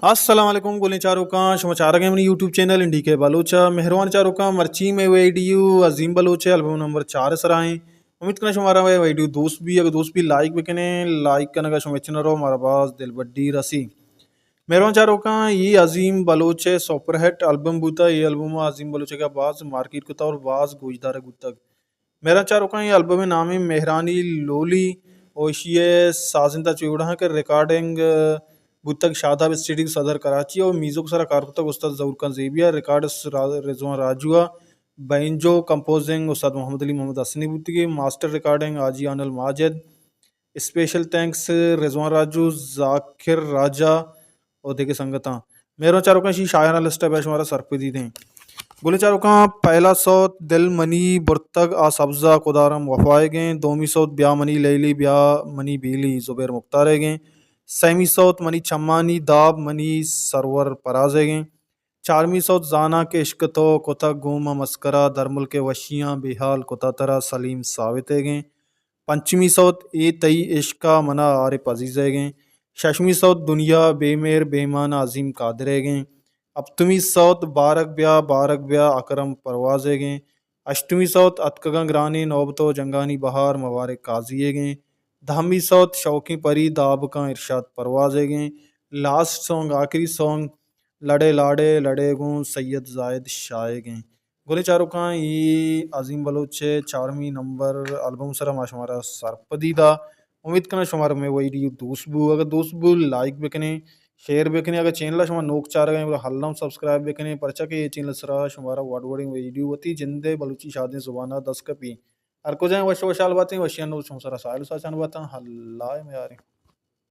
السلام علیکم گلیں چاروکاں، شما چارگ ءَ منی یوٹیوب چینل این ڈی کے بلوچ ءَ۔ مہروان چاروکاں، مرچی مئے ویڈیو عظیم بلوچ ءِ البم نمبر چار ءِ سرا ایں۔ امید کناں شمارا مئے ویڈیو دوست بی، اگر دوست بی لائک بکنیں، لائک کنگا شما ہچ نہ رو، مارا باز دلبڈی رسی۔ مہروان چاروکاں، اے عظیم بلوچ ءِ سپر ہٹ البم بوتا، اے البم عظیم بلوچ ءَ باز مارکیٹ کتا اور باز گوشدارگ بوتگ۔ مہروان چاروکاں، اے البم ءِ نام ایں مہرانی لولی، او ایشی ءِ سازندہ چو اے وڑا کہ ریکارڈنگ بوتگ شاداب اسٹوڈیو صدر کراچی ءَ، او میوزک سرا کار کتگ استاد ظہور خان زیبی ءَ، ریکارڈ س-، را-، رضوان راجو ءَ، بینجو کمپوزنگ استاد محمد علی محمد حسنی بوتگی، ماسٹر ریکارڈنگ حاجی آنل ماجد، اسپیشل تھینکس رضوان راجو، ذاکر راجہ و دگہ سنگتاں۔ مہروان چاروکاں، شی شاعراں لسٹ ءَ بیا شمارا سرپدی دیں۔ گلیں چاروکاں، پہلا سوت دل منی برتگ آ سبزا کدارم وفائیگیں، دومی سوت بیا منی لیلی بیا منی بیلی زبیر مختاریگیں، سیمی سوت منی چمانی داب منی سرور پرازیگیں، چارمی سوت زاناں کہ عشق تو کتگ گوں ما مسکرا، درملک ءِ وشیاں بے حال کتا ترا سلیم ثابتیگیں، پنچمی سوت اے تئی عشق ءَ منا عارف عزیزیگیں، ششمی سوت دنیا بے مہر بے مانا عظیم قادریگیں، ہپتمی سوت بارگ بیا بارگ بیا اکرم پروازیگیں، ہشتمی سوت اتکگاں گرانیں نوبت و جنگانی بہار مبارک قاضیگیں، دہمی سوت شوقیں پری دابکاں ارشاد پروازیگیں، لاسٹ سانگ، آخری سانگ لڑے لاڑے لڑے گوں سید زاہد شاہیگیں۔ گلیں چاروکاں، اے عظیم بلوچ ءِ چارمی نمبر البم سرا ما شمارا سرپدی دا۔ امید کناں شمارا مئے ویڈیو دوست بو۔ اگر دوست بو، لائک بکنیں، شیئر بکنیں۔ اگر چینل ءَ شما نوک چارگ ءَ ایں، گڑا ہلم سبسکرائب بکنیں، پرچا کہ اے چینل سرا شمارا وڑ وڑیں ویڈیو وتی جند ءِ بلوچی شادیں زبان ءَ دست کپی۔ ہر کجا ایں وش وشحال باتیں، وشیانی نود شما سرا ساہیل و ساچان باتاں۔ اللہ ءِ میاریں۔